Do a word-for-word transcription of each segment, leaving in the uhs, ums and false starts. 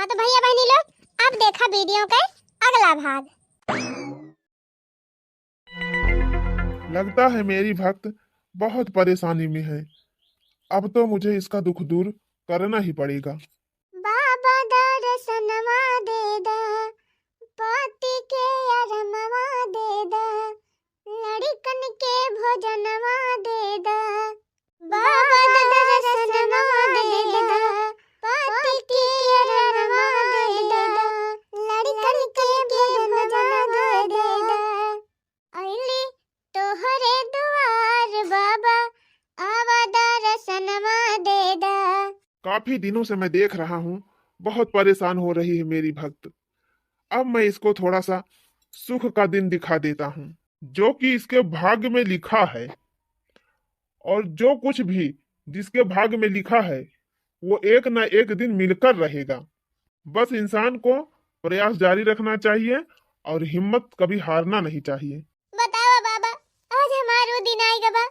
तो भैया बहनी लोग, अब देखा वीडियो के अगला भाग। लगता है मेरी भक्त बहुत परेशानी में है। अब तो मुझे इसका दुख दूर करना ही पड़ेगा। बाबा दर्शनवा दे दा, पति के अरमवा दे दा, लड़िकन के भोजनवा दे दा। बाबा दर्शनवा दे दा, पति के अरमवा दे दा, लड़िकन के भोजनवा दे दा। अइली तोहरे दुआर बाबा, आवा दर्शनवा दे दा। काफी दिनों से मैं देख रहा हूँ, बहुत परेशान हो रही है मेरी भक्त। अब मैं इसको थोड़ा सा सुख का दिन दिखा देता हूँ, जो कि इसके भाग्य में लिखा है। और जो कुछ भी जिसके भाग्य में लिखा है, वो एक ना एक दिन मिलकर रहेगा। बस इंसान को प्रयास जारी रखना चाहिए और हिम्मत कभी हारना नहीं चाहिए। बतावा बाबा, आज हमार वो दिन आइ गवा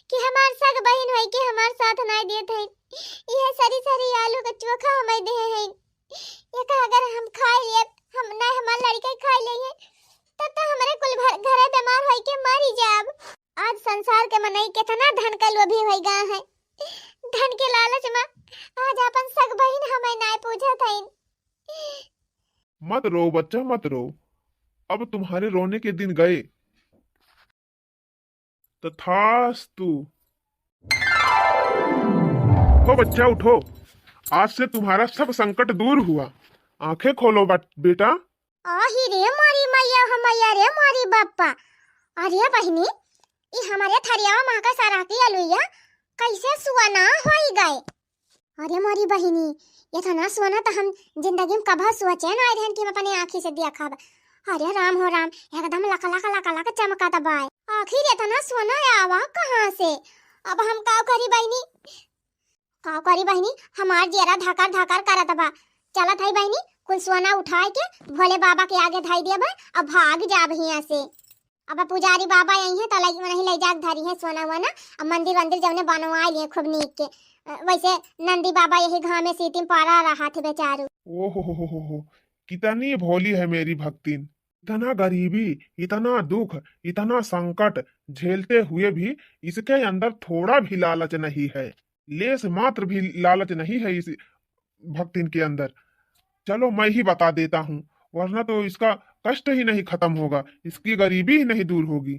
कि हमार सग बहिन होई के हमार साथ नाई देत है। यह सरी सरी आलू का चोखा हमें दे है। ये का अगर हम खाए लिए, हम ना हमार लड़का खाए लिए, तब तो हमारे कुल भर, घरे बीमार होई के मरी जाब। आज संसार के मनई कितना धन का लोभी होई गा है। धन के लालच में आज अपन सग बहिन हमें नाय पूछत हईन। मत रो बच्चा, मत रो। अब तुम्हारे रोने के दिन गए। तथास्तु। उठो बच्चा, उठो। आज से तुम्हारा सब संकट दूर हुआ। आंखें खोलो बट-, बेटा। आही रे मोरी मैया हो मैया रे मोरी बप्पा। अरे बहिनी, ई हमरे थरियावा महका सराकी अलुइया कैसे सुअना होई गए? अरे मोरी बहिनी, इतना सुअना तो हम जिंदगी में कभा सोचे ना रहन कि हम अपने आँखी से देखब। अरे राम हो राम, एकदम लक लक लक लक चमकत बाय। आखिर इतना सुअना आवा कहाँ से? अब हम का करी बहिनी? का करी बहिनी, हमार जियरा धकर धकर करत बा। चलत हई बहिनी, कुल सोना उठाए के भोले बाबा के आगे धई देबे, अब भाग जाब हियां से। अब पुजारी बाबा यही है तो लई, वहीं ले जाके धरी है सोना वोना। अब मंदिर वंदिर जौने बनवाए लिए खूब नीक के। अ, वैसे नंदी बाबा यही गाँव में सीटी में पड़ा रहा थे बेचारू। ओहो हो हो हो हो, कितनी भोली है मेरी भक्तिन। इतना गरीबी, इतना दुख, इतना संकट झेलते हुए भी इसके अंदर थोड़ा भी लालच नहीं है, लेस मात्र भी लालच नहीं है इस भक्तिन के अंदर। चलो, मैं ही बता देता हूँ, वरना तो इसका कष्ट ही नहीं खत्म होगा, इसकी गरीबी ही नहीं दूर होगी।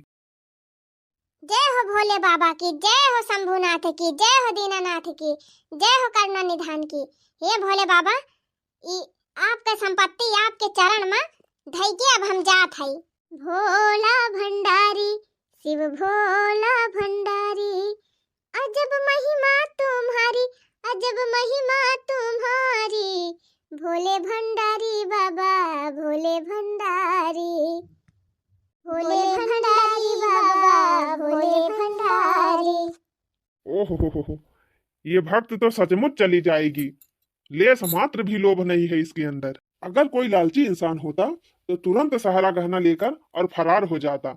जय हो भोले बाबा की, जय हो शंभुनाथ की, जय हो दीनानाथ की, जय हो करुणा निधान की। हे भोले बाबा, ई आपके संपत्ति आपके चरण में धई के अब हम जात हई। भोला भंडारी, शिव भोला भंडारी, अजब महिमा तुम्हारी, अजब महिमा तुम्हारी, भोले भंडारी बाबा, भोले भंडारी, भोले भंडारी बाबा, भोले भंडारी। ओहो हो हो हो, ये भक्त तो सचमुच चली जाएगी। लेस मात्र भी लोभ नहीं है इसके अंदर। अगर कोई लालची इंसान होता तो तुरंत सारा गहना लेकर और फरार हो जाता।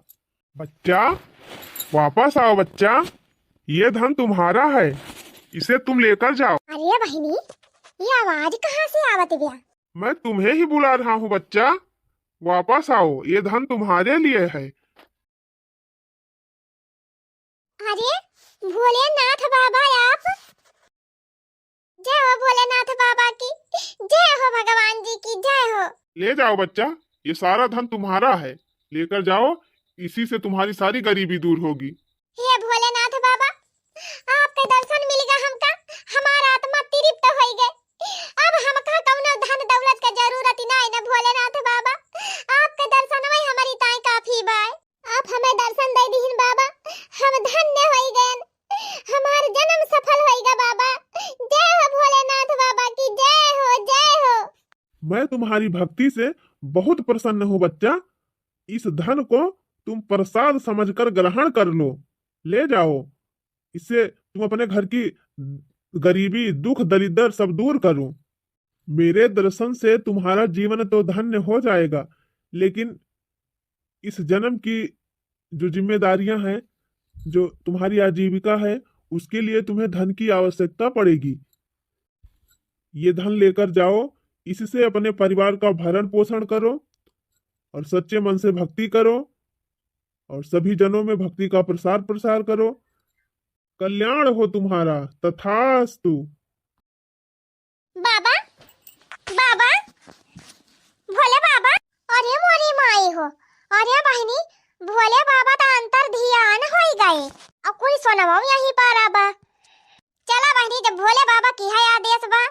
बच्चा, वापस आओ बच्चा, ये धन तुम्हारा है, इसे तुम लेकर जाओ। अरे बहिनी, ये आवाज कहाँ से आवत बिया? मैं तुम्हें ही बुला रहा हूँ बच्चा, वापस आओ, ये धन तुम्हारे लिए है। अरे भोलेनाथ बाबा आप, जय हो भोलेनाथ बाबा की, जय हो भगवान जी की, जय हो। ले जाओ बच्चा, ये सारा धन तुम्हारा है, लेकर जाओ, इसी से तुम्हारी सारी गरीबी दूर होगी। हे भोलेनाथ बाबा, आपके दर्शन मिल गए हमका, हमार आत्मा तृप्त होई गए। अब हमका कौनो धन दौलत के जरूरत ही नाई न भोलेनाथ बाबा, आपके दर्शन में हमारी ताई काफी बाय। आप हमें दर्शन दे दीहिन बाबा, हम धन्य होई गएन, हमार जन्म सफल होई गा बाबा। जय हो भोलेनाथ बाबा की, जय हो, जय हो। मैं तुम्हारी भक्ति से बहुत प्रसन्न हूँ बच्चा, इस धन को तुम प्रसाद समझकर ग्रहण कर लो, ले जाओ, इससे तुम अपने घर की गरीबी, दुख, दलिद्दर सब दूर करो। मेरे दर्शन से तुम्हारा जीवन तो धन्य हो जाएगा, लेकिन इस जन्म की जो जिम्मेदारियां हैं, जो तुम्हारी आजीविका है, उसके लिए तुम्हें धन की आवश्यकता पड़ेगी। ये धन लेकर जाओ, इससे अपने परिवार का भरण पोषण करो और सच्चे मन से भक्ति करो और सभी जनों में भक्ति का प्रसार प्रसार करो। कल्याण हो तुम्हारा। तथास्तु। बाबा, बाबा, भोले बाबा। अरे मोरी माई हो, अरे बहिनी, भोले बाबा त अंतर ध्यान होई गए। अब कुल सोनवा यहीं पर आबा। चला बहिनी, जब भोले बाबा की है आदेश बा,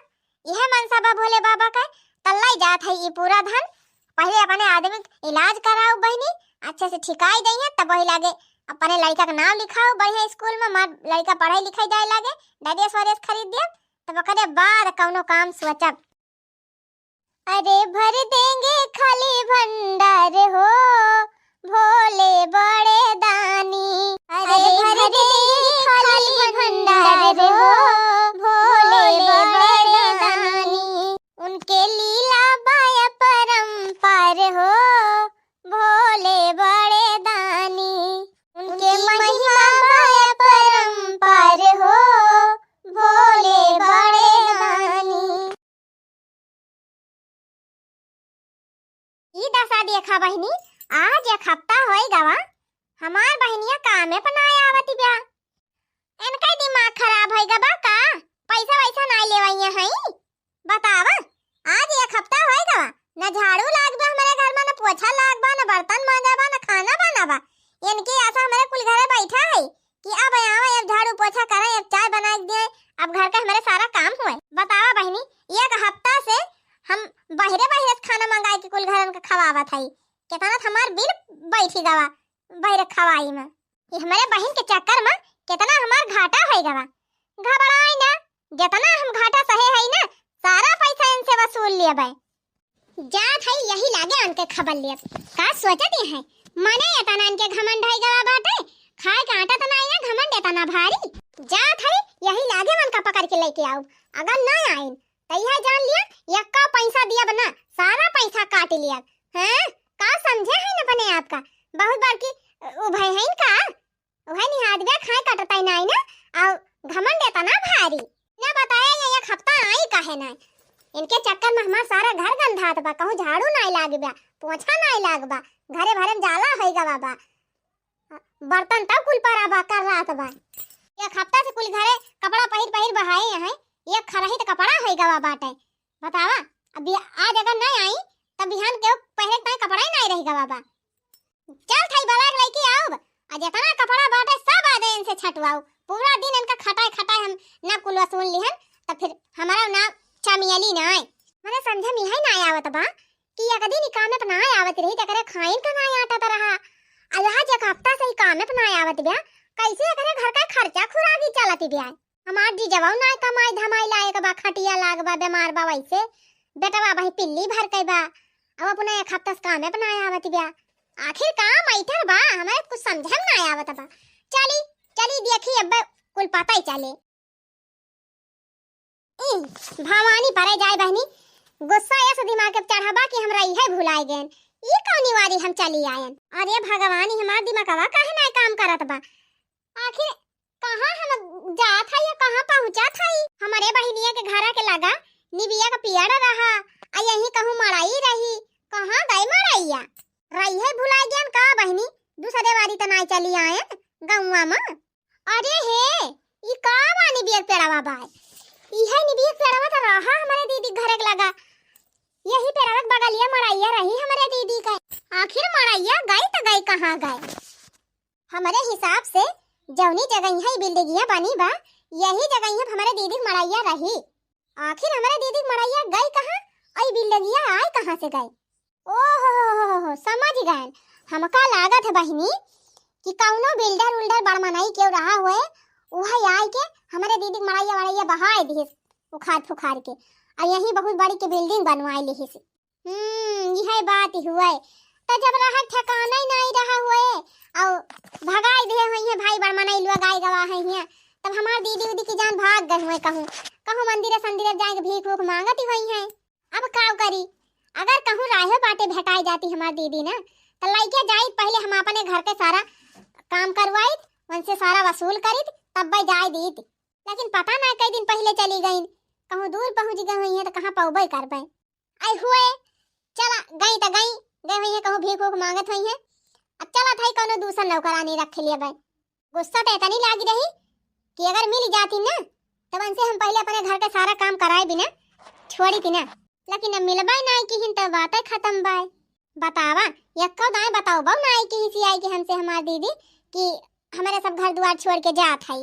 यह मनसा बा भोले बाबा का, तल्लाई जात है ई पूरा धन। पहले अपने आदमी के इलाज कराओ बहिनी, अच्छे से ठिकाई दइहे, तब वही लागे अपने लड़का के नाम लिखाओ बढ़िया स्कूल में, मार लड़का पढ़ाई लिखाई जाए लागे, डरेस वरेस खरीद दिया, तब ओकरे बाद कौनो काम सोचब। अरे भर देंगे खाली भंडार हो, भोले बड़े दानी। अरे भर देंगे खाली भंडार हो, भोले बड़े दानी। उनके लीला बाय परंपार हो, भोले बड़े दानी। उनके महिमा बाय परंपार हो, भोले बड़े दानी। ई दशा देखा बहिनी, आज एक हफ्ता होई गवा, हमार बहिनिया कामे पर ना आवत बिया। इनका दिमाग खराब होई गवा का? पैसा वैसा ना लेवइया हई? बतावा, आज एक हफ्ता होई गवा, ना झाड़ू लाग बा हमरे घर में, ना पोछा लाग बा, ना बर्तन मांजा बा, ना खाना बना बा। इनके आशा हमरे कुल घरे बैठा है कि अब आवे, अब झाड़ू पोछा करे, अब चाय बना के दिए, अब घर का हमरे सारा काम हुए। बतावा बहिनी, एक हफ्ता से हम बहरे बहरे से खाना मंगाई के कुल घरन के खवावत हई, कितना त हमार बिल बैठी गवा बहरे खवाई में। ये हमरे बहिन के चक्कर में कितना हमार घाटा होई गवा। घबराई ना, जितना हम घाटा सहे हई ना, सारा पैसा इनसे वसूल लेबे। जात हई यही लागे उनके खबर लेब। का सोचत ये है? मने एतना इनके घमंड होई गवा बाटे, खाए के आटा त नाई ना, घमंड एतना भारी। जात हई यही लागे उनका पकड़ के लेके आउब। अगर ना आइन, त यह जान लिया, यक्का पैसा दियब ना, सारा पैसा काट लियब। हैं? का समझे है न अपने आप का? बहुत बड़की, अ, उभय है इनका? उहे निहाद बे खाए कटताई नाई ना, अउ घमंड एतना भारी। ना बताया ये एक हफ्ता आई काहे ना? इनके चक्कर में हमार सारा घर गंधात बा, कहूँ झाड़ू नाई लाग बा, पोछा नाई लाग बा, घरे भरे में जाला होई गवा बा, बर्तन तब कुल परा बा, कर रात बा। एक हफ्ता से कुल घरे कपड़ा पहिर पहिर बहाए हैं, एक खरही त कपड़ा होई गवा बाटे। बतावा, अब बिहा-, आज अगर नाई आई, तब बिहान के पहरे ताई कपड़ा ही नाई रही गवा बा। चल थाई बलाक लइके आउब, आ जितना कपड़ा बाटे सब आज इनसे छटवाऊ। पूरा दिन इनका खटाए खटाए हम ना कुल वसूल लिहन, तब फिर हमारा ना चमियली ना आए। मने समझे में यही ना आवत बा कि एक दिन ही कामे पे ना आवत रही, तेकरे खाइन का ना आटा त रहा। आ यहाँ जे एक हफ्ता से ही कामे पे ना आवत बा, कैसे एकरे घर का खर्चा खुरागी चलत बा? हमार जीजवा ना कमाई धमाई लायक बा, खटिया लाग बा, बीमार बा, वैसे बेटवा वही पिल्ली भर के बा। अब अपने एक हफ्ता से कामे पे ना आवत बा। आखिर का मैटर बा, हमारे कुछ समझे में ना आवत बा। चली, चली देखी, अब कुल पता ही चले। ई भवानी परे जाए बहनी, गुस्सा ऐसे दिमाग के चढ़ा बा कि हमरा इहे भुलाए गएन। ई कौनी वारी हम चली आयन? अरे भगवान, ई हमार दिमागवा काहे ना काम करत बा? आखिर कहाँ हम जात हई या कहाँ पहुँचत हई? हमरे बहिनिया के घरा के लगा निबिया के पेड़ रहा, आ यहीं कहूँ मड़ई रही। कहाँ गए मड़ैया? रही है भुला गयन का बहिनी? दूसरे वारी त नाई चली आयन गौवा में। अरे हे, ई का बा निबिया के पेड़वा बा? ई है निबिया के पेड़वा त रहा हमरे दीदी के घरे के लगा। यही पेड़वा के बगलिया मड़ैया रही हमरे दीदी के। आखिर मड़ैया गई त गई कहाँ गई? हमरे हिसाब से जौनी जगहिया ई बिल्डिंगिया बनी बा, यही जगहिया हमरे दीदी के मड़ैया रही। आखिर हमरे दीदी के मड़ैया गई कहाँ, और ई बिल्डिंगिया आए कहाँ से गई? ओहो, समझ गए। हमका लागत है बहिनी कि कौनो बिल्डर उल्डर बड़ मनई केहू रहा हुए, उहे आए के हमरे दीदी के मड़ैया वड़ैया बहाए दिहिस उखाड़ फुखाड़ के, और यहीं बहुत बड़ी के बिल्डिंग बनवाए लिहिस। हम्म, इहे बात हुए। त जब रहा ठिकाना ही नहीं रहा हुए, और भगाई दे हुई है भाई बड़ मनई लोग आए गवा है हियां, तब हमार दीदी उदी की जान भाग गए हुए कहूँ, कहूँ मंदिर संदिर जाए के भीख भूख मांगत ही हुई है। अब का करी, अगर कहूँ राहे बाटे भेटाई जाती हमार दीदी ना, त लइके जाई पहले हम अपने घर के सारा काम करवाई, उनसे सारा वसूल करी, तब जाए दीदी। लेकिन पता ना कई दिन पहले चली गई, कहूँ दूर पहुँच गई हुई है त कहाँ पौबे करबे। आई हुए, चला गई त गई, गई हुई है कहूँ भीख उख मांगत हुई है। अब चला था कौनो दूसर नौकरानी रख लिया भाई। गुस्सा तो इतनी लागी रही कि अगर मिल जाती ना, तब उनसे हम पहले अपने घर के सारा काम कराए बिना छोड़ी थी ना। लेकिन अब मिलबाई ना आई किहिन, तब बातें खत्म बाय। बतावा, यक्को दाएं बताओ बहु ना आई किहिन सी आई कि हमसे हमार दीदी कि हमारे सब घर दुआर छोड़ के जात है।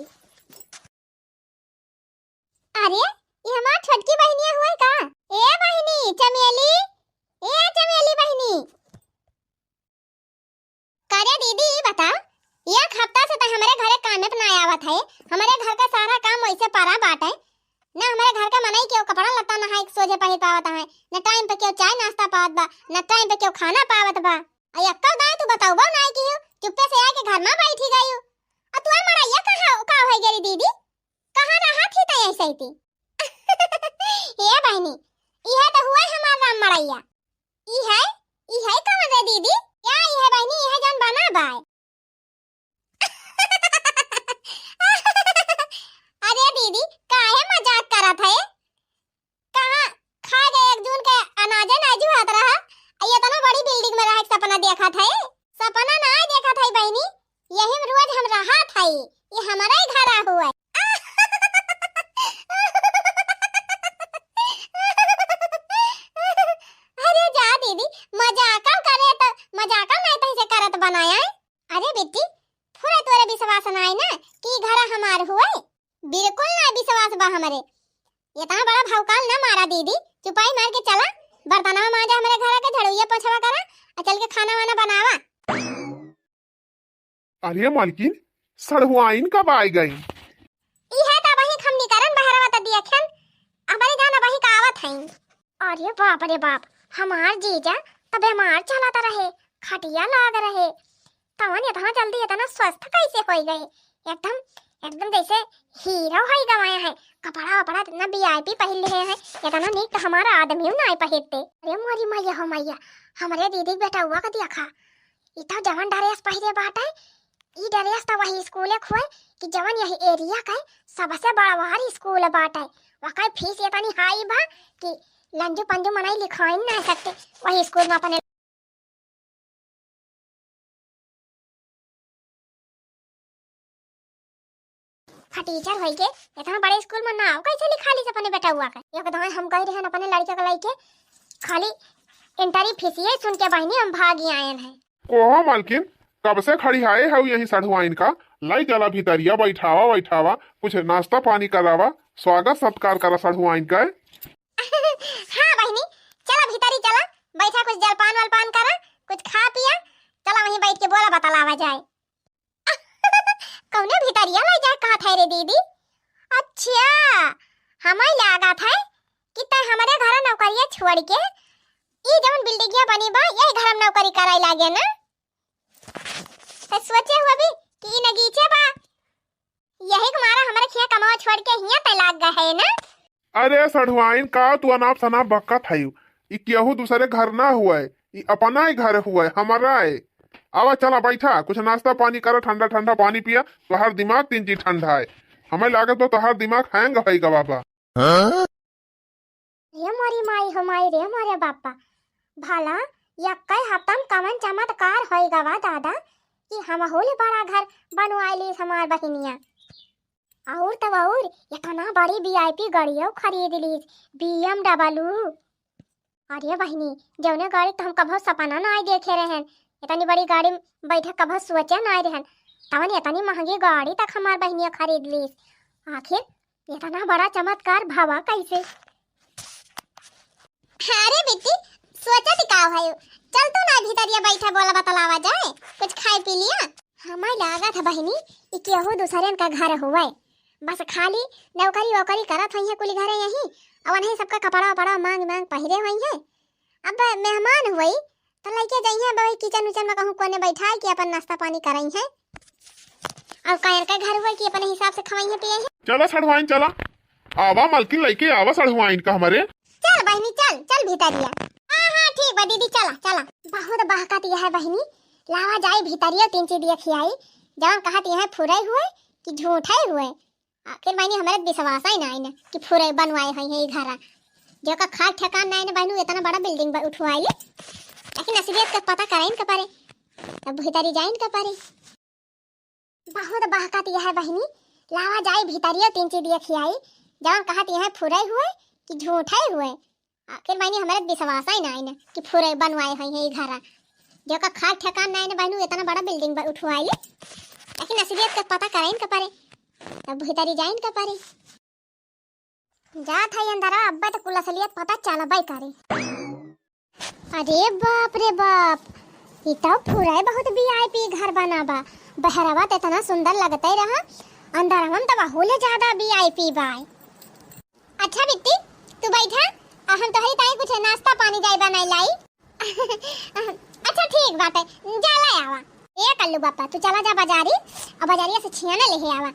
अरे, ये हमार छोटकी बहिनिया हुआ का? ए बहिनी, चमेली, ए चमेली बहिनी। करे दीदी, ई बताओ, एक हफ्ता से तो हमरे घरे कामे पे ना आवत है, हमरे घर का सारा काम वैसे परा बाटे, ना हमरे घर का मनई केहू कपड़ा लत्ता ना है सोझे पहिर पावत है, ना टाइम पे केहू चाय नाश्ता पावत बा, ना टाइम पे केहू खाना पावत बा। आ यक्का दाई तू बताउबो ना कि हो, चुप्पे से आके घर में बैठी गई हो। आ तू मड़ैया कहाँ का हो गई दीदी? कहाँ रहा थी तै ऐसे ही थी? ए बहिनी, इहे तो हुआ हमार राम मड़ैया। ई है, ई है कौन रे दीदी? क्या ई है बहिनी, ई है जौन बना बाय? अरे दीदी, काहे मजाक करत है? कहाँ खा गए एक जून के अनाजे नाजू हाथ रहा, आ ये इतना बड़ी बिल्डिंग में रहे के सपना देखत है? सपना ना देखत है बहिनी, यही में रोज हम रहत हई, ये हमारा ही घर हुआ है। अरे जा दीदी, मजाक करे तो मजाक नहीं तैसे करत बनाया है। अरे बिट्टी, थोड़ा तोरे विश्वास ना है ना कि घर हमार हुआ है? बिल्कुल ना विश्वास बा हमरे। इतना बड़ा भौकाल ना मारा दीदी, चुपाई मार के चला, बर्तनवा मांजा हमरे घर के, झाड़ुइया पोछवा करा, आ चल के खाना वाना बनावा। अरे मालकिन, सड़हुआइन कब आइ गई? इहे त अबही खमनी करन बहरवा त दियखन, हमरे जान अबही का आवत हईं। अरे बाप रे बाप, हमार जीजा त बीमार चलत रहे, खटिया लाग रहे, तवन इतना जल्दी इतना स्वस्थ कैसे होई गए? एकदम, एकदम जैसे हीरो होई गवाए हैं। कपड़ा वपड़ा इतना वीआईपी पहिर ले हैं, इतना नीक त हमारा आदमी ना पहिरते। अरे मोरी मैया हो मैया, हमरे दीदी के बेटउआ का देखा, ई तो जवन ड्रेस पहिरे बाटे, ई ड्रेस तो वही स्कूले खुए कि जवन यही एरिया के सबसे बड़वार स्कूल बाटे। वकै फीस इतनी हाई बा कि लंजू पंजू मनई लिखाइन ना सकते वही स्कूल में अपने। फटीचर होई के इतना बड़े स्कूल में नाव कैसे लिखा ली अपने बेटउआ का? एक दाएं हम गए रहन अपने लड़के का लइके, खाली एंट्री फीसिए सुन के बहिनी हम भागी आयन है। कोहो मालकिन, कब से खड़ी हाए हऊ यही सढ़ुआइन का? लाई चला भीतरिया, बैठावा, बैठावा, कुछ नाश्ता पानी करावा, स्वागत सत्कार करा सढ़ुआइन का। हाँ बहिनी, चला भीतरी चला, बैठा कुछ जलपान वलपान करा, कुछ खा पिया, चला वहीं बैठ के बोला बतलावा जाए। कौने भीतरिया लाई जाए कहत है रे दीदी? अच्छा, हमें लागत है कि तै हमरे घर नौकरिया छोड़ के ई जवन बिल्डिंगिया बनी बा, यही घर में नौकरी कराई लागे ना? तै सोचे हुआ भी कि ई नगीचे बा, यही के मारा हमरे खिया कमावा छोड़ के हिया तै लाग गए है ना? अरे सढ़ुआइन, का तू अनाप शनाप बकत हयू? ई केहू दूसरे घर ना हुए, ई अपना ही घर हुए, हमारा है। आवा चला बैठा, कुछ नाश्ता पानी करा, ठंडा ठंडा पानी पिया, तोहार दिमाग तीन चीज ठंडा है। हमें लागत बा तोहार दिमाग हैंग होई गवा बा। रे मोरी माई हो माई रे मोरे बापा, भला यक्कै हफ्ता में कवन चमत्कार होई गवा दादा कि हमहू ले बड़ा घर बनवाई लीस हमार बहिनिया। और तब और इतना बड़ी वीआईपी गाड़ियों खरीद लीस, बीएमडब्ल्यू। अरे बहिनी, जौने गाड़ी तो हम कभो सपना ना देखे रहन, इतनी बड़ी गाड़ी में बैठे कभो सोचे ना रहन, तवन इतनी महंगी गाड़ी तक हमार बहिनिया खरीद लीस। आखिर इतना बड़ा चमत्कार भवा कैसे? अरे बिट्टी, सोचत का है? चल तू ना भीतरिया बैठा, बोला बतलावा जाए, कुछ खाए पी लिया। हमें लागत है बहिनी, ई केहू दूसरन का घर हुए, बस खाली नौकरी वोकरी करत होइहैं कुली घरे यहीं, और वहीं सबका कपड़ा वपड़ा मांग मांग पहिरे होइहैं। अब मेहमान हुई तो लइके जइहैं, अब वही किचन उचन में कहूँ कोने बैठाए कि अपन नाश्ता पानी करइहैं, और कायर का घर हुए कि अपने हिसाब से खवइहैं पियइहैं। चला सढ़ुआइन चला, आवा मलकिन लइके आवा सढ़ुआइन का हमरे। चल बहिनी चल, चल भीतरिया। हाँ हाँ ठीक बा दीदी, चला चला। बहुत बहकत यह है बहिनी, लावा जाए भीतरिया तीन चीज देखियाई, जवन कहत यह फुरई हुए कि झूठई हुए। आखिर मायने हमरे विश्वास ही ना आइन कि फुरे बनवाए होइहैं ई घरा। जेका खाए ठेकान नाई न बहिनी, एतना बड़ा building ब-, उठवाई। लेकिन असलियत के पता कराइन के परे, तब भीतरी जाइन के परे। बहुत बहकत यह बहिनी, लावा जाई भीतरियो तीन चीज देखी आई, जवन कहत यह फुरई हुए कि झूठई हुए। आखिर बहिनी, हमरे विश्वास ही नाई न कि फुरई बनवाए होई है ई घरा। जेका खाए ठेकान नाई न बहिनी, एतना बड़ा building ब-, उठवाई। लेकिन असलियत के पता कराइन के परे, तब भीतरी जाइन के परे। जात है अंदरा, अब्बे त कुल असलियत पता चलबे करे। अरे बाप रे बाप, ई तो फुरई बहुत VIP घर बना बा। बहरवा त एतना सुंदर लगते रहा, अंदरवा में त वहू ले ज्यादा VIP बा। अच्छा बिट्टी, तू बैठा, आ हम तोहरी ताई कुछ नाश्ता पानी जाई बनाई लाई। अच्छा ठीक बाटे, जा लाई आवा। ए कल्लू बापा, तू चला जा बाजारी, और बाजारिया से छियाना लेहे आवा।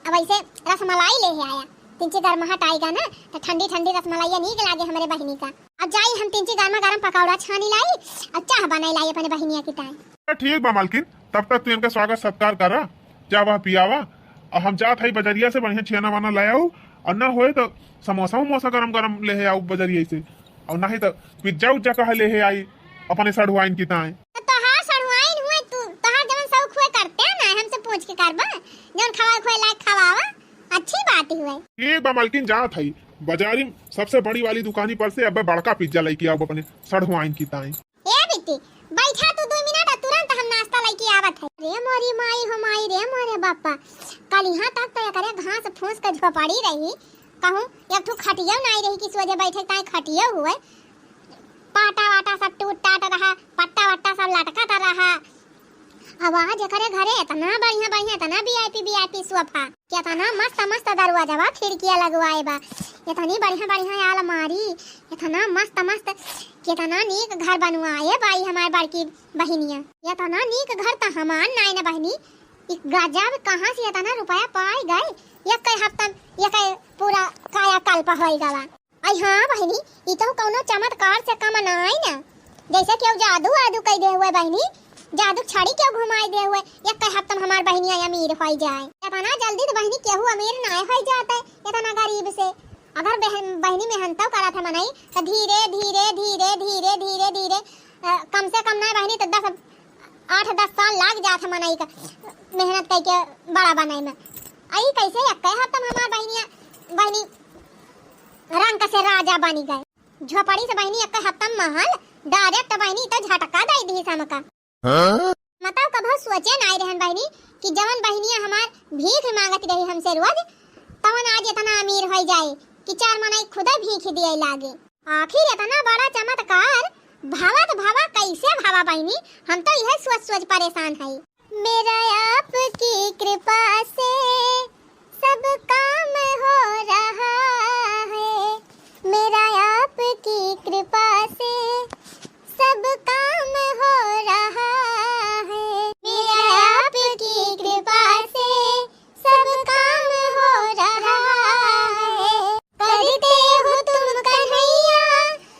अब ऐसे रसमलाई लेहे आया, तिनची गरमाहट आएगा ना, तो ठंडी ठंडी रसमलाइया नीक लागे हमरे बहिनी का। अब जाई हम तिनची गरमा गरम पकौड़ा छानी लाई, और चाह बनाई लाई अपने बहिनिया की ताई। ठीक बा मालकिन, तब तक तू इनका स्वागत सत्कार करा, चाह वाह पियावा, और हम जात हई बजरिया से बढ़िया छियाना वाना ले आऊ, और ना होए तो समोसा उमोसा गरम गरम लेहे आऊ बजरिया से, और नहीं तो पिज्जा उज्जा कहा लेहे आई अपने सढ़ुआइन की ताई। तो तोहार सढ़ुआइन हुए, तू, तोहार जवन शौक हुए करते ना, हमसे पूछ के करबा, जवन खवाए खुए लायक खवावा, अच्छी बात ही हुए। ठीक बा मालकिन, जात हई बजारी में सबसे बड़ी वाली दुकानी पर से अब बड़का पिज्जा लेके आऊ अपने सढ़ुआइन की ताई। ए बिट्टी, बैठा तू दो मिनट, आ तुरंत हम नाश्ता लेके आवत है। रे मोरी माई हो माई, रे मोरे बापा, कल यहाँ तक तो एकरे घास फूस के झोपड़ी रही, कहूँ एक ठो खटियो नाई रही कि सोझे बैठे ताई खटियो हुए। पाटा वाटा सब टूट टाट रहा, पट्टा वट्टा सब लटकत रहा। अब आज एकरे घरे इतना बढ़िया बढ़िया, इतना VIP VIP सोफा, कितना मस्त मस्त दरवाजवा खिड़किया लगवाए बा, इतनी बढ़िया बढ़िया अलमारी, इतना मस्त मस्त, कितना नीक घर बनवाए बाई हमार बड़की बहिनिया। इतना नीक घर त हमार नाई न बहिनी, ई गजब कहाँ से इतना रुपया पाए गए? एक हफ्ता में एक पूरा कायाकल्प होई गवा। आई हाँ बहिनी, ई तो कौनो चमत्कार से कम नाई ना, जैसे केहू जादू वादू कई दे हुए बहिनी, जादू छड़ी केहू घुमाई दे हुए, एक हफ्ता में हमार बहिनी अमीर होई जाए। इतना जल्दी तो बहिनी केहू अमीर नाई होई जाता है, इतना गरीब से। अगर बहन, बहिनी मेहनतो करत है मनई, तो धीरे, धीरे, धीरे, धीरे, धीरे, धीरे, अ, कम से कम ना बहिनी तो दस आठ दस साल लाग जात है मनई का मेहनत कई के बड़ा बनाई में। आई कैसे एक्के हफ्ता में हमार बहिनिया, बहिनी रंग से राजा बनी गए। झोपड़ी से बहिनी एक्के हफ्ता में महल, direct बहिनी तो झटका दई दी हमका। हाँ? मतलब कभो सोचे नाई रहन बहिनी कि जवन बहिनिया हमार भीख मांगत रही हमसे रोज, तवन आज इतना अमीर होई जाए कि चार मनई खुदे भीख दिए लागे। आखिर इतना बड़ा चमत्कार भवा त भवा, कैसे भवा बहिनी? हम तो यह सोच सोच परेशान हई। मेरा आपकी कृपा से सब काम हो रहा है, मेरा आपकी कृपा से सब काम हो रहा है, मेरा आपकी कृपा से सब काम हो रहा है। करते हो तुम कन्हैया,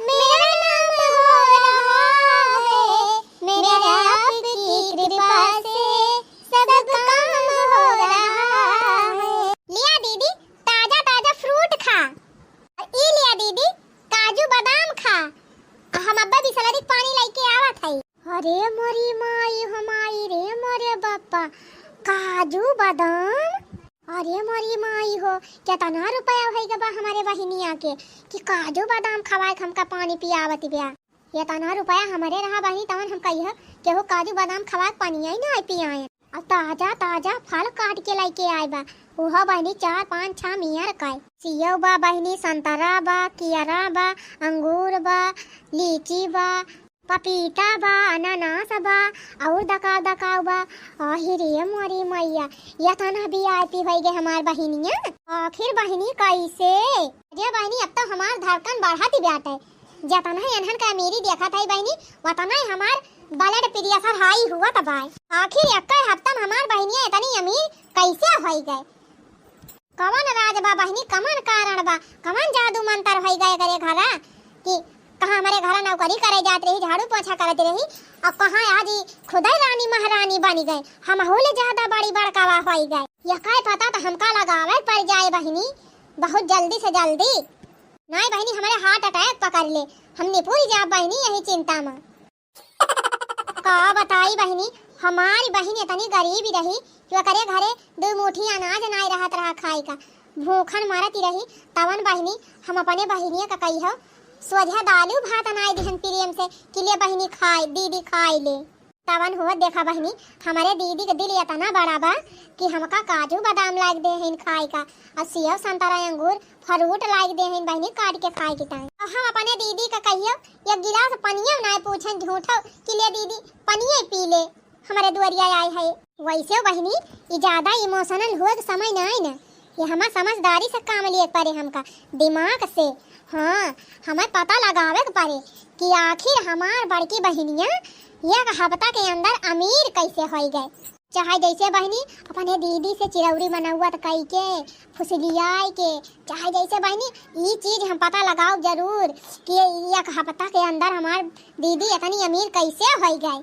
मेरा नाम हो रहा है। मेरे आपकी कृपा से सब काम हो रहा है। लिया दीदी, ताजा ताजा fruit खा। ई लिया दीदी, काजू बादाम खा। हम अब्बा बिसलरी के पानी लेके आवत हई। अरे मोरी माई हो माई रे मोरे बापा, काजू बादाम। अरे मोरी माई हो, केतना रुपया होई गवा हमरे बहिनिया के कि काजू बादाम खवाए के हमका पानी पियावत बिया। एतना रुपया हमरे रहा बहिनी, तवन हम कहियो केहू काजू बादाम खवाए के पानी ही ना पियाए। अब ताजा ताजा फल काट के लेके आए बा, उहो बहिनी चार पाँच छह मियर काए। सेव बा बहिनी, संतरा बा, कियरा बा, अंगूर बा, लीची बा, पपीता बा, अनानास बा, और दकाव दकाव बा। आहि रे मोरी मैया, एतना VIP होई गए हमार बहिनिया। आखिर बहिनी कैसे? अरे बहिनी, अब तो हमार धड़कन बढ़त ही बाटे। जतना ही एनहन का अमीरी देखत हई बहिनी, वतना ही हमार blood pressure high हुआ त बाय। आखिर एक्के हफ्ता में हमार बहिनिया इतनी अमीर कैसे होई गए? कवन राज बा बहिनी, कवन कारण बा, कवन जादू मंतर होई गए करे घरा कि कहाँ हमरे घरा नौकरी करे जात रही, झाड़ू पोछा करत रही, और कहाँ आज ई खुदे रानी महारानी बनी गए, हमहू ले ज्यादा बड़ी बड़कावा होई गए। यह काय पता तो हमका लगावे पड़ जाए बहिनी, बहुत जल्दी से जल्दी। नाहीं बहिनी, हमरे heart attack पकड़ ले, हम निपुर जाब बहिनी यही चिंता मा। का बताई बहिनी, हमारी बहिन इतनी गरीब रही कि ओकरे घरे दुइ मुठी अनाज नाहीं रहत रहा खाए का, भूखन मरत रही। तवन बहिनी, हम अपने बहिनिया का कहियो, सोझा दालू भात नाहीं दिहन प्रेम से कि ले बहिनी खाए, दीदी खाए ले। तवन हो देखा बहिनी, हमरे दीदी के दिल इतना बड़ा बा कि हमका काजू बादाम लाइके देहइन खाए का, अउर सेव संतरा अंगूर fruit लाइके देहइन बहिनी काट के खाए के ताई। अउर हम अपने दीदी का कहियो एक गिलास पनियो नाहीं पूछन झूठो कि ले दीदी पनिये पी ले, हमरे दुआरिया आए है। वैसे बहिनी, ई ज्यादा emotional होए के समय नाहीं न, ये हमार समझदारी से काम लिए के परे हमका, दिमाग से। हाँ, हमें पता लगावे के परे कि आखिर हमार बड़की बहिनिया एक हफ्ता के अंदर अमीर कैसे होई गए। चाहे जैसे बहिनी अपने दीदी से चिरौरी मनौवत कई के, फुसलियाई के, चाहे जैसे बहिनी ई चीज हम पता लगाओ जरूर कि एक हफ्ता के अंदर हमार दीदी इतनी अमीर कैसे होई गए।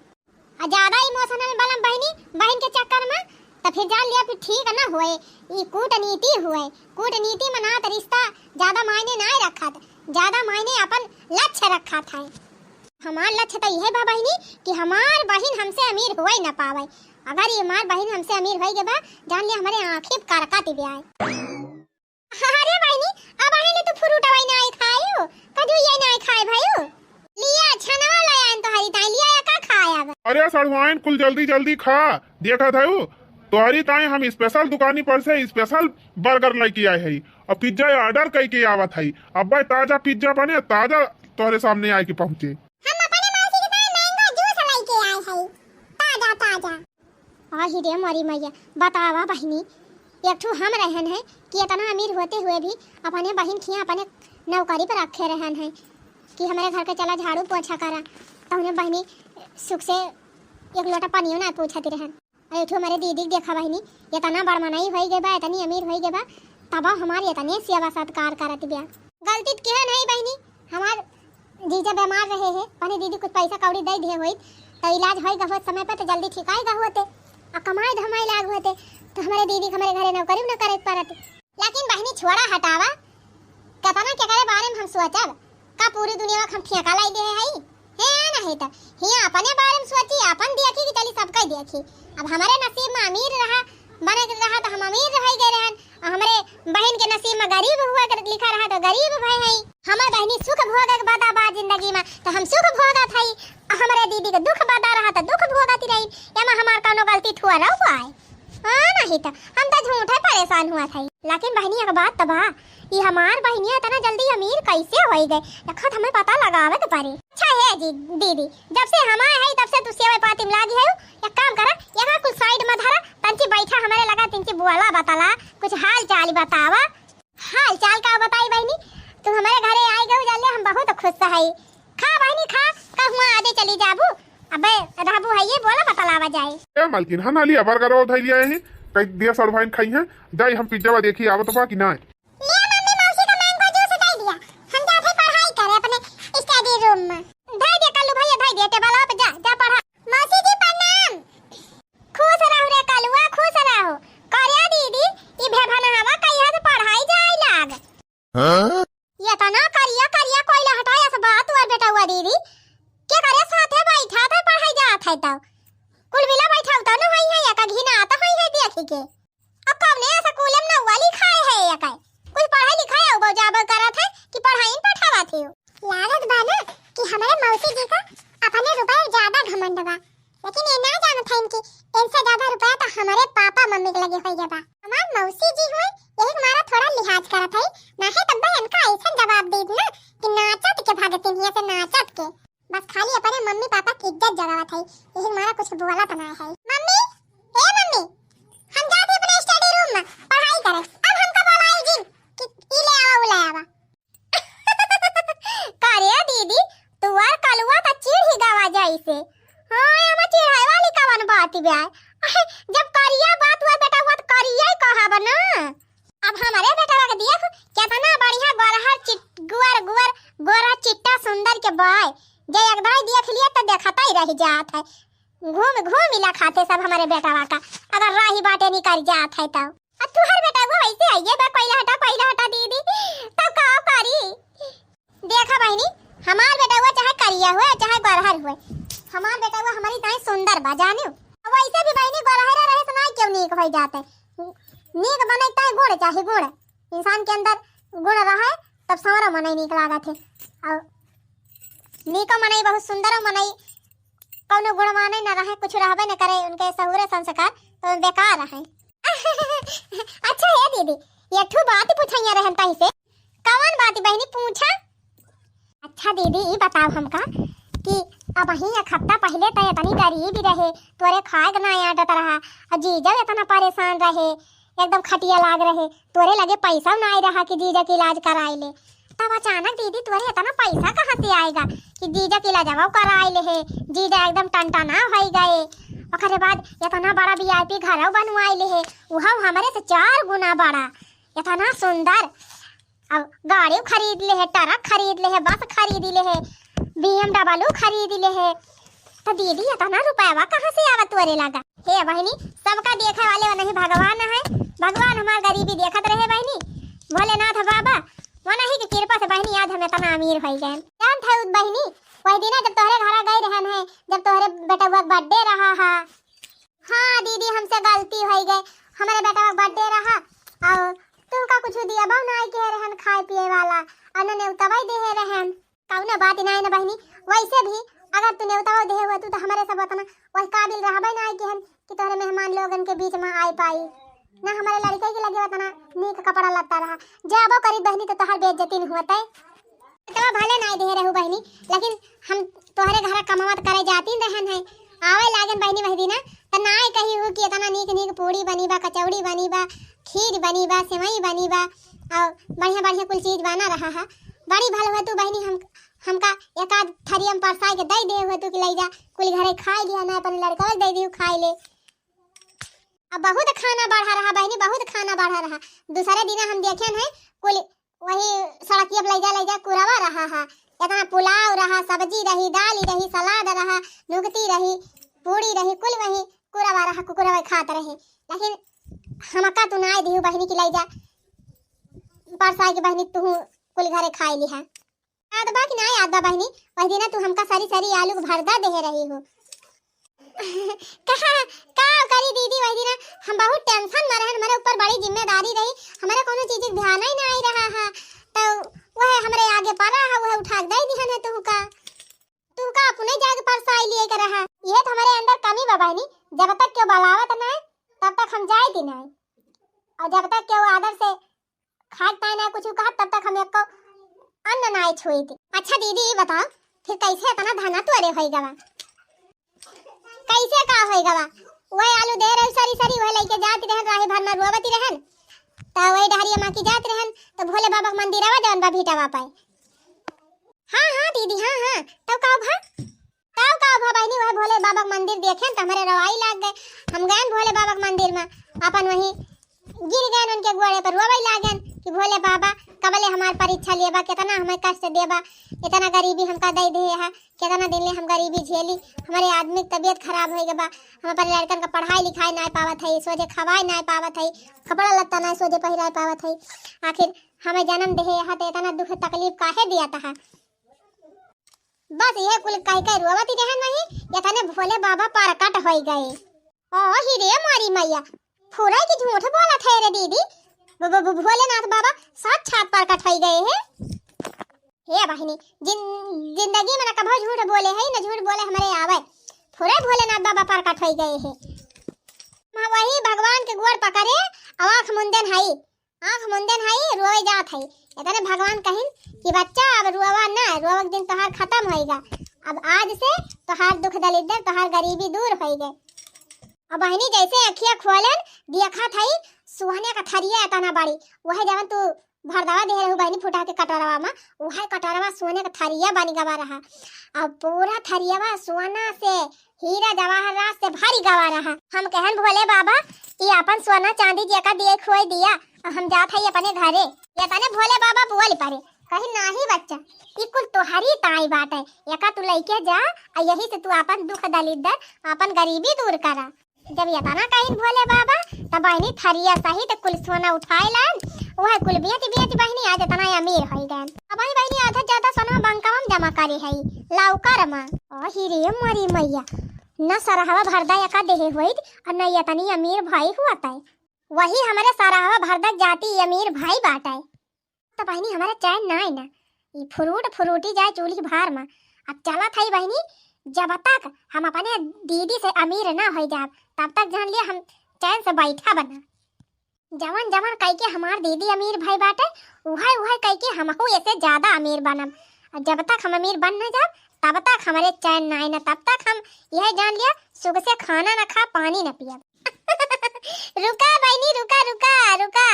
आ ज्यादा emotional बनम बहिनी, बहिन के चक्कर में, त फिर जान लिया फिर ठीक न होए। ई कूटनीति हुए, कूटनीति में नात रिश्ता ज्यादा मायने नाहीं रखत, ज्यादा मायने अपन लक्ष्य रखत है। हमार लक्ष्य त इहे बा बहिनी कि हमार बहिन हमसे अमीर होए न पावे। अगर ये हमार बहिन हमसे अमीर होई गए बा, जान लिया हमरे आँखी करकत ब्याय। अरे बहिनी, अब आइले तू fruit वाई नाहीं खायू, कदू ये नाहीं खाए भायू। लिया, छनवा ले आइन तोहरी ताई, लिया, या का खाए अब? अरे सड़ुआइन, कुल जल्दी जल्दी खा, देखत हऊ, तोहरी ताई हम special दुकानी पर से special burger लइके आए हई, अउर pizza order कइके आवत हई। अब्बे ताजा pizza बने, ताजा तोहरे सामने आइके पहुँचे। हम अपने मौसी के साथ mango juice लइके आए हई, ताजा ताजा। आही रे मोरी मैया, बतावा बहिनी, एक ठो हम रहन है कि इतना अमीर होते हुए भी अपने बहिन खिया अपने नौकरी पर रखे रहन है कि हमरे घर के चला झाड़ू पोछा करा, तो उन्हें बहिनी सुख से एक लोटा पानियो ना पूछती रहन। अरे एक ठो हमारे दीदी के देखा बहिनी, इतना बड़ मनई होई गए बा, इतनी अमीर होई गए बा, तब हमार इतने सेवा सत्कार करत बिया। गलती तो केहू नहीं बहिनी, हमार जीजा बीमार रहे है, अपने दीदी कुछ पैसा कौड़ी दे दिए होइत, तो इलाज होई गहुत समय पे, तो जल्दी ठिकाई गहुते, आ कमाई धमाई लाग होते, तो हमारे दीदी के हमारे घरे नौकरी न करे पड़त। लेकिन बहिनी छोड़ा हटावा, कितना के करे बारे में हम सोचब, का पूरी दुनिया में हम ठेका लाई दे हई? है या नहीं तो हिया अपने बारे में सोची, अपन देखी कि चली सबका देखी। अब हमारे नसीब में अमीर रहा, बने के रहा तो हम अमीर रह गए रहन, और हमरे बहन के नसीब में गरीब हुआ के लिखा रहा तो गरीब भय हई। हमार बहनी सुख भोगे के बता बा जिंदगी में तो हम सुख भोगत हई, और हमरे दीदी के दुख बता रहा तो दुख भोगत रही। एमा हमार कौनो गलती थोड़ा हुआ है? हाँ, नहीं तो हम तो झूठे परेशान हुआ था। लेकिन बहनी एक बात तो बा, ई हमार बहनिया इतना जल्दी अमीर कैसे होई गए, एक हाथ हमें पता लगावे के पड़ी। अच्छा है जी दीदी, जब से हम आए हैं तब से तू सेवे पाती में लागी है। एक काम करा, यहाँ कुछ side में धरा, तंची बैठा हमारे लगा, तंची बोला बताला, कुछ हाल चाल बतावा। हाल चाल का बताई बहनी, तू हमारे घरे आई गऊ जाले, हम बहुत खुश है। खा बहनी खा, का हुआ आजे चली जाबू, अबे रहबू है ये बोला बतलावा जाए। ए मालकिन, हाँ ना लिया burger और धई लिया है, कई दिया सर भाई खाई है, जाई हम pizza वा देखी आवत बा कि ना। लिया मम्मी, मौसी का mango juice दे दिया, हम जाते पढ़ाई करे अपने study room में। धई दे कल्लू भैया, धई दे table पे, जा, जा पढ़ा। मौसी जी प्रणाम। खुश रहू रे कलुआ, खुश रहू। करे दीदी, ई भेभनहवा कहिया से पढ़ाई जाए लाग। हाँ? ये तना करिया करिया कोई लहटा ऐसा बात हुआ बेटा हुआ दीदी। के करे साथे बैठा था पढ़ाई जात है तब। कुल मिला बैठा उता न होई है, या का घिना आता होई है देखी के। अब कौने स्कूल में नौवा लिखाए है या का? कुछ पढ़ाई लिखाए अउबो जाबो करत है कि पढ़ाई में पठावा थे? लागत बा ना कि हमारे मौसी जी का अपने रुपया ज्यादा घमंड बा, लेकिन ये ना जानत है कि इनसे ज्यादा रुपया तो हमारे पापा मम्मी के लगे होई गया बा। हमार मौसी जी हुए, यही हमारा थोड़ा लिहाज करत है, ना है तब इनका ऐसा जवाब दे ना कि नाचत के भागत हिया से नाचत के। बस खाली अपने मम्मी पापा की इज्जत जगावत है, यही हमारा कुछ बोला तो ना है। मम्मी, ए मम्मी, हम जाते अपने study room में पढ़ाई करे। अब हमका बोलाए जिन कि ई ले आवा, ऊ ले आवा। करे दीदी, तू और कलुआ तो चिढ़ ही गवा जैसे। हाँ, एमा चिढ़ाई वाली कवन बात बा? जब करिया बात हुआ बेटा, हुआ तो करिया ही कहब ना। अब हमारे बेटवा के देख, कितना बढ़िया गोरहर चिट-, गुअर, गुअर, गोरा चिट्टा सुंदर के बाय। जे एक दाई देख लिए तो देखता ही रह जात है। घूम, घूम मिला खाते सब हमारे बेटवा का, अगर राही बाटे निकल जात है तो। अब तुहार बेटवा वैसे आइए बा, कोइला हटा, कोइला हटा दीदी, तब का करी? देखा बहिनी, हमार बेटवा चाहे करिया हुए, चाहे गोरहर हुए, हमार बेटवा हमारी ताई सुंदर बा, जानियो। वैसे भी बहिनी, गोरहर रहे तो ना क्यों नीक होई जाते, नीक बने ताई गुण चाही, गुण। इंसान के अंदर गुण रहे, तब सारा मनई नीक लागत है। और नीको मनई, बहुत सुंदरो मनई, कौनो गुणवाने न रहे, कुछ रहबे न करे, उनके सहूरे संस्कार तो बेकार रहे। अच्छा हे दीदी, ये ठू बात पूछैया रहन ताई से। कवन बात बहिनी, पूछा? अच्छा दीदी, ई बताओ हमका कि अबहीं एक हफ्ता पहिले त इतनी गरीबी रहे, तोरे खाए के ना आटत रहा, और जीजा इतना परेशान रहे, एकदम खटिया लाग रहे, तोरे लगे पैसा ना आए रहा कि जीजा के इलाज कराए ले। तब अचानक दीदी तोरे इतना पैसा कहाँ से आएगा कि जीजा के इलाजवा कराए ले है, जीजा एकदम टनटना होई गए। ओकरे बाद इतना बड़ा वीआईपी घरव बनवाए ले है, उहव हमरे से चार गुना बड़ा, इतना सुंदर। अब गाड़ी खरीद ले है, ट्रक खरीद ले है, बस खरीद ले है, बीएमडब्ल्यू खरीद ले है। तो दीदी, इतना रुपयावा कहाँ से आवत तोरे लगा? हे बहिनी, सबका देखे वाले वो नहीं भगवान है। भगवान हमार गरीबी देखत रहे बहिनी। भोलेनाथ बाबा, वो नहीं के कृपा से बहिनी, आज हम इतना अमीर हो गए। जानत है बहिनी, वही दिना जब तोहरे घरा गए रहन है, जब तोहरे बेटवा के बर्थडे रहा है, हाँ दीदी, हमसे गलती होई गए, हमरे बेटवा के बर्थडे रहा, और तुमका कुछ दिया बहु ना के रहन खाए पिए वाला, और न नेउतवा देहे रहन। कौनो बात ना है ना बहिनी, वैसे भी अगर तू नेउतवा देहे हुआ तू तो हमरे सब उतना वही काबिल रहबे ना के हन कि तोहरे मेहमान लोगन के बीच में आए पाई। ना हमरे लड़के के लगे उतना नीक कपड़ा लत्ता रहा, जाबो करी बहिनी तो तोहर बेइज्जती न होते। तो भले नाई दे रहू बहिनी, लेकिन हम तोहरे घरा कमावत करे जाती रहन है, आवे लागन बहिनी वही दिना, त नाई कही हूँ कि इतना नीक नीक पूड़ी बनी बा, कचौड़ी बनी बा, खीर बनी बा, सेवई बनी बा, और बढ़िया बढ़िया कुल चीज बना रहा है। बड़ी भल हुआ तू बहिनी, हम हमका एक आध थरिया में परसाई के दे दे हुआ तू कि ले जा, कुल घरे खाई लिया, ना अपने लड़का दे दियो खाई ले। अब बहुत खाना बढ़ा रहा बहिनी, बहुत खाना बढ़ा रहा। दूसरे दिना हम देखे हैं कुल वही सड़किया पे लैजा लैजा कुरवा रहा है। इतना पुलाव रहा, सब्जी रही, दाल रही, सलाद रहा, नुकती रही, पूड़ी रही, कुल वही कुरवा रहा, कुकुरवा खात रहे। लेकिन हमका तू ना दिहू बहिनी की लैजा परसाई के बहिनी तू कुल घरे खाई लिहा। याद बा कि ना याद बा बहिनी, वही दिना तू हमका सरी सरी आलू के भरदा देहे रही हो। कहा, का करी दीदी, वही दिना हम बहुत टेंशन में रहन, हमारे ऊपर बड़ी जिम्मेदारी रही, हमारे कोनो चीज के ध्यान ही ना आई रहा है, तो वह हमरे आगे पड़ा है, वह उठा के दे दिहन है तुहका। तुहका अपने जाके परसाई लिए के रहा, यह तो हमारे अंदर कमी बा बहिनी, जब तक क्यों बलावत ना है, तब तक हम जाए दी ना, और जब तक क्यों आदर से खाए पाए ना कुछ कहा, तब तक हम एको अन्न ना छुई थी। अच्छा दीदी, ये बताओ, फिर कैसे इतना धना तोरे होई गवा? कैसे का होई गवा? वही आलू दे रही सरी सरी, वही लेके जाती रहन, राही भर में रोवती रहन, तो वही डहरिया माँ की जात रहन, तो भोले बाबा के मंदिर आवा जवन बा भीटावा पाए। हाँ हाँ दीदी, हाँ हाँ, तब का भा? तब का भा बहिनी, वह भोले बाबा के मंदिर देखेन त हमरे रवाई लाग गए। हम गएन भोले बाबा के मंदिर में, अपन वही गिर गएन उनके गोड़े पर, रोवई लागेन कि भोले बाबा, कबले हमार परीक्षा लेबा, कितना हमें कष्ट देबा, इतना गरीबी हमका दे दे है, कितना दिन ले हम गरीबी झेली, हमारे आदमी के तबीयत खराब हो गबा, हम अपने लड़कन का पढ़ाई लिखाई ना पावत है, सोझे खवाई ना पावत है, कपड़ा लत्ता ना सोझे पहिराए पावत है, आखिर हमें जन्म देहे है तो इतना दुख तकलीफ काहे दिया तहा? बस ये कुल कह के रोवती रहन वही, इतने भोले बाबा परकट होई गए। ओ ही रे मारी मैया, फुरई की झूठ बोलत है रे दीदी। ब-, ब-, ब-, भोलेनाथ बाबा साक्षात परकट होई गए हैं। हे बहिनी, जिन-, जिंदगी में न कभो झूठ बोले है, न झूठ बोले हमरे आवे। फुरई भोलेनाथ बाबा परकट होई गए हैं। वही भगवान के गोड़ पकड़े, आँख मुंदन हई। आँख मुंदन हई, रोए जात हई। इतने भगवान कहिन कि बच्चा, अब रोवा ना, रोवा के दिन तोहार खत्म होइगा। अब आज से तोहार दुख दलिद्दर, तोहार गरीबी दूर होइगे। अब बहिनी जैसे अखिया खोलन, देखत हई सोहने का थरिया इतना बड़ी, वह जवन तू भरदवा दे रहू बहिनी फुटा के कटोरवा में, वह कटोरवा सोने का थरिया बन गवा रहा। अब पूरा थरियावा सोना से हीरा जवाहरात से भरी गवा रहा। हम कहन भोले बाबा, "ई आपन सोना चांदी जेका दिए खोए दिया, अब हम जात हई अपने घरे।" ये तने भोले बाबा बोल पड़े, कही, "नाही बच्चा, ई कुल तोहरी ताई बाटे, एका तू लइके जा, आ यही से तू आपन दुख दलिद्दर, आपन गरीबी दूर करा।" जब इतना कहिन भोले बाबा, तब बहिनी थरिया सहित कुल सोना उठाए लान। वह कुल बेच बेच बहिनी आज इतना अमीर होई गए। अब बहिनी आधा ज्यादा सोना बैंकवा में जमा करी है लौकर में। ओ ही रे मोरी मैया, न सरहवा भरदा एका देहे होइत और न इतनी अमीर भाई हुआ तय। वही हमरे सरहवा भरदा जाति अमीर भाई बाटे। तो बहिनी हमारा चैन ना है ना, ई फ्रूट फ्रूटी जाए चूल्ही भार में। अब चलत है बहिनी, जब तक हम अपने दीदी से अमीर ना हो जाब, तब तक जान लिया हम चैन से बैठा बना। जवन जवन कह के हमार दीदी अमीर भाई बाटे, उहे उहे कह के हमहू ऐसे ज्यादा अमीर बनब। और जब तक हम अमीर बन न जाब, तब तक हमारे चैन ना है ना, तब तक हम यह जान लिया सुख से खाना न खा, पानी न पियब। रुका बहिनी, रुका, रुका, रुका।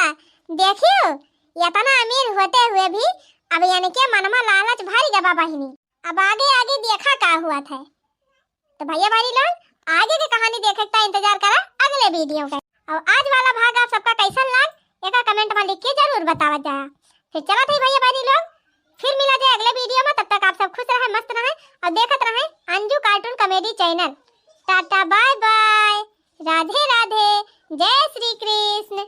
देखियो, इतना अमीर होते हुए भी अब इनके मन में लालच भर गवा बहिनी। अब आगे आगे देखा का हुआ था। तो भैया बहिनी लोग, आगे की कहानी देखे का इंतजार करा अगले वीडियो का। और आज वाला भाग आप सबका कैसन लाग, एका कमेंट में लिख के जरूर बतावा जाए। फिर चला था भैया बहिनी लोग, फिर मिला जाए अगले वीडियो में। तब तक आप सब खुश रहे, मस्त रहे और देखत रहे Anju cartoon comedy channel. Tata bye bye, Radhe Radhe, जय श्री कृष्ण।